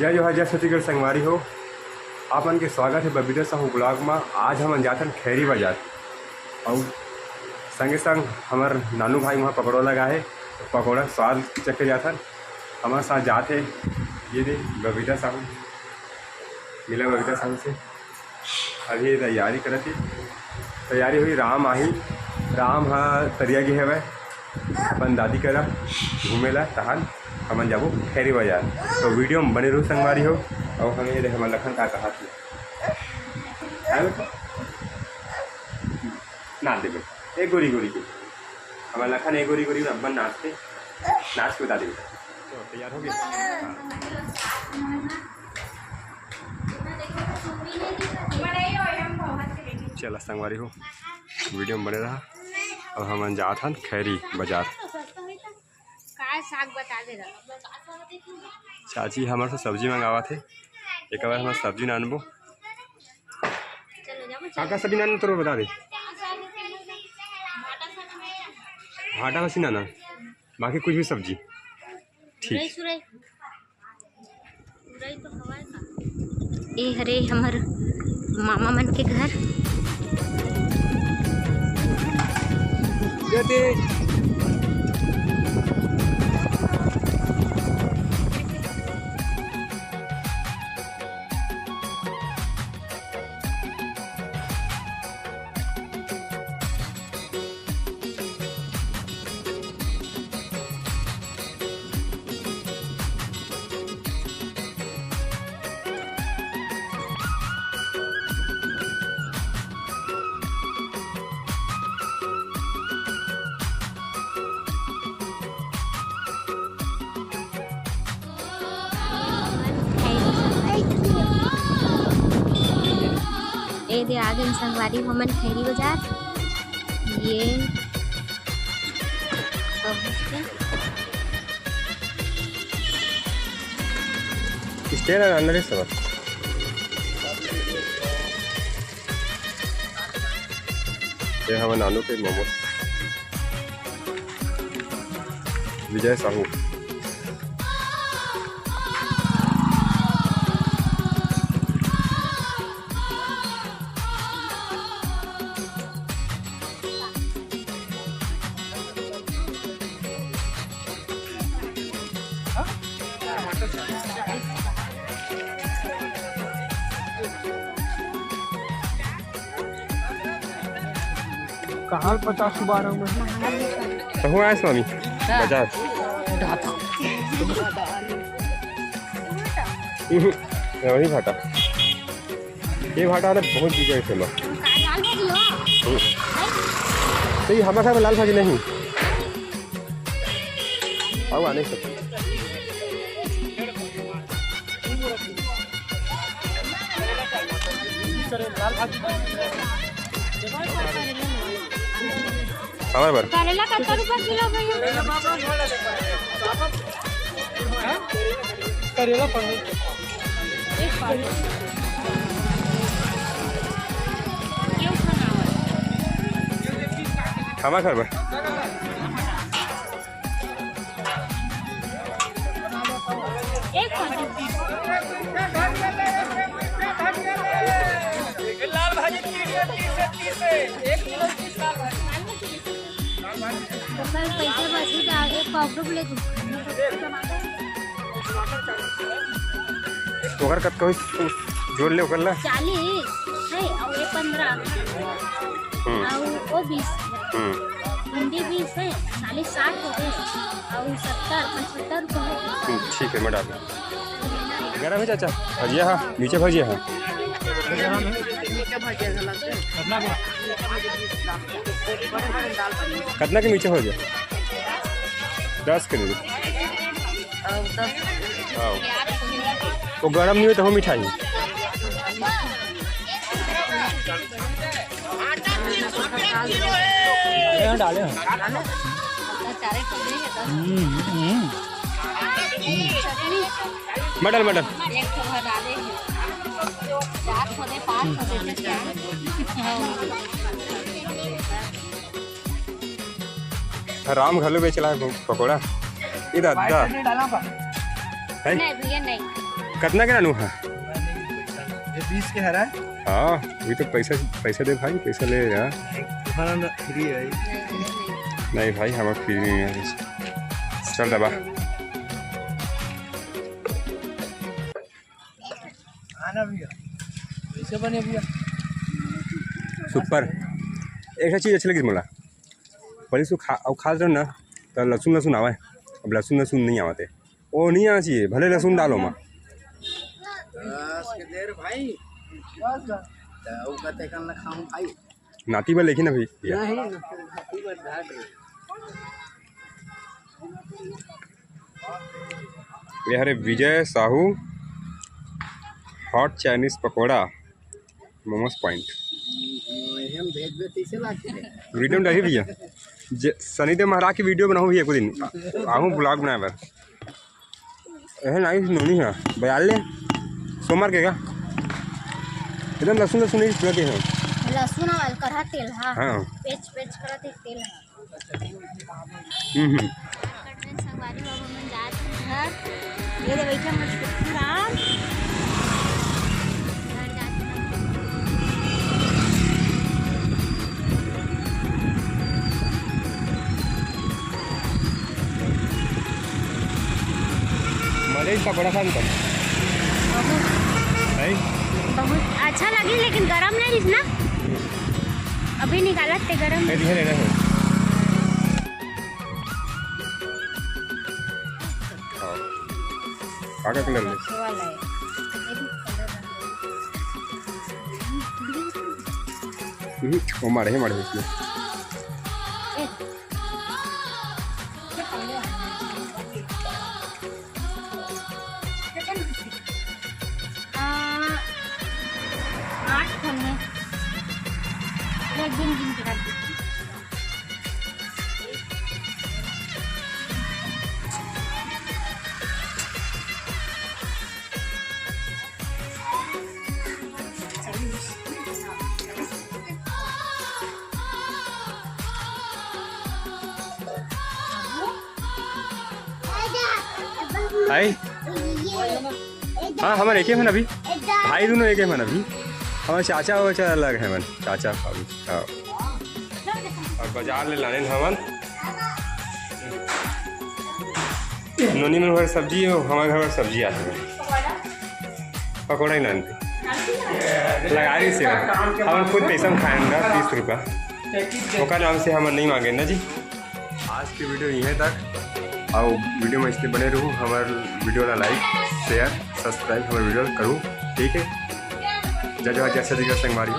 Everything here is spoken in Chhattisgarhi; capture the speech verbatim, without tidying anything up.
जय जोहार, जय छत्तीसगढ़ संगवारी हो। आप मन के स्वागत हे बबीता साहू vlog मा। आज हमन जाथन खैरी बाजार अउ संगे संग हमर नानू भाई वहाँ पकौड़ा लगा हे, पकौड़ा स्वाद चखे जाथन। हमर साथ जात हे ये दे बबीता साहू, मिला बबीता साहू से। अभी तैयारी करत हे, तैयारी होई, राम आही, राम ह तरिया गे हवय अपन दादी करा घूमे ला, तहान हमन जाबो खैरी बाजार। तो video में बने रहू संगवारी हो। अउ हम ये दे हमर लखन का कहा थी, आए बेटा? ना देबे, ए गोरी गोरी के, हमर लखन ए गोरी गोरी अब्बन नाचते, नाच के बता देबे। तो तैयार हो गए? हाँ। चला संगवारी हो, video में बने रहा। अब हमन जात हन खैरी बाजार। काय साग बता दे रहा। चाची हमर से सब्जी मंगावत हे, एक बार हमर सब्जी नानबो। चलो जाओ, का का सब्जी नानबो तोर बता दे। भाटा मसीना ना, बाकी कुछ भी सब्जी। ठीक। सुरई, सुरई। ए हरे हमर मामा मन के घर। ए दे आ गए संगवारी हमन खैरी बाजार। ये पहुंच गए। स्टैंड अंदर ही सब। ये हमारे नानू के मोमोज। विजय साहू। कहाँ पचास बारह में? कहूँ आए स्वामी? हाँ। बाजार। वही भाटा। ये भाटा वाला बहुत बिगड़ से माँ। लाल भाजी हो? हम्म। नहीं, हमारे साथ लाल भाजी नहीं। आओ आने से। हमारे बर। करेला कत्ता रुपया किलो भैया? करेला पनीर। हमारे घर बर। एक लाल भाजी तीस है, तीस है, तीस है। एक किलो तीस लाल भाजी। तो कल पैसे बची तो एक पाव ले दूँ। ओकर कतका होइस, जोड़ ले ओकर ला। चालीस है, अउ ये पन्द्रह, हम्म। अउ वो बीस। हम्म। भिंडी बीस है, चालीस, साठ हो गए, अउ सत्तर, पचहत्तर रुपये है। हम्म, ठीक है, मैं डाल दूँ। गरम है चाचा, भजिया है, नीचे भजिया है। कितना के नीचे हो गया? दस के दे दो। हाँ। वो गरम नहीं हो तो हम मिठाई। अरे यहाँ डाले हैं। हम्म, हम्म। मटर, मटर। राम घलो बेचला है पकौड़ा। ये दादा। है? नहीं भैया, नहीं। कतना के नानू हा? ये बीस के हरा है। हाँ, वही तो पैसा, पैसा दे भाई, पैसा ले यार। नहीं, तुम्हारा ना फ्री है। नहीं भाई, हमारा फ्री नहीं है। चल दबा। आना भैया, कैसे बने भैया? सुपर। एक चीज अच्छी लगी मोला, पहले सु खा, अउ खास रहो ना, तो लहसुन, लहसुन आवे, अब लहसुन, लहसुन नहीं आवते। ओ नहीं आना चाहिए, भले लहसुन डालो माँ। बस के देर भाई। तो ऊ कहते कल ना खाऊं भाई। नाती बा लेकिन अभी। नहीं, नाती बा डाल दे। ये हरे Vijay Sahu hot Chinese pakora, momos point. हम भेज दे, कैसे लागते हैं? वीडियो में डाली भैया, जे-, सनी देव महाराज की वीडियो बनाऊँ भैया, एक दिन आहूँ ब्लॉग बनाए बर। एहे नाइस नोनी है, बयाल ले, सोमवार के का? एकदम लहसुन, लहसुन नहीं पूरा के है। लहसुन वाला करहा तेल, हाँ। हाँ। पेच, पेच करत एक तेल है। हम्म, हम्म। कटरन संगवारी बाबू मन जात हे घर। ये दे बैठे मस्त राम। घर जाके ना। मजा ही पकौड़ा खान का। बहुत, है? बहुत अच्छा लगी, लेकिन गरम नहीं रहिस ना। अभी निकालत ते गरम। ये दिखे लेना है। हाँ। आगे कलर ले। अच्छे वाला है। ये भी कलर हम्म, वो मारे हैं, मारे हैं इसमें। ए। आ, आठ ठन है। एक दिन गिन के रख दे। हाय। हाँ, हमन एके मन अभी। भाई दोनों एके मन अभी। हमर चाचा वाचा अलग है मन। चाचा बाबू। हाँ। अउ बाजार ले लाने हवन। नोनी मन घर सब्जी हो, हमर घर सब्जी आथे। पकौड़ा ही लानते। लगा रही सेवा। हमन खुद पैसा में खाए ना, तीस रुपया। ओकर नाम से हमन नहीं मांगे ना जी। आज के वीडियो इहें तक। अउ वीडियो में इसलिए बने रहू, हमर वीडियो ला like, share, subscribe हमर वीडियो ला करू, ठीक है? जय जोहार, जय छत्तीसगढ़ संगवारी।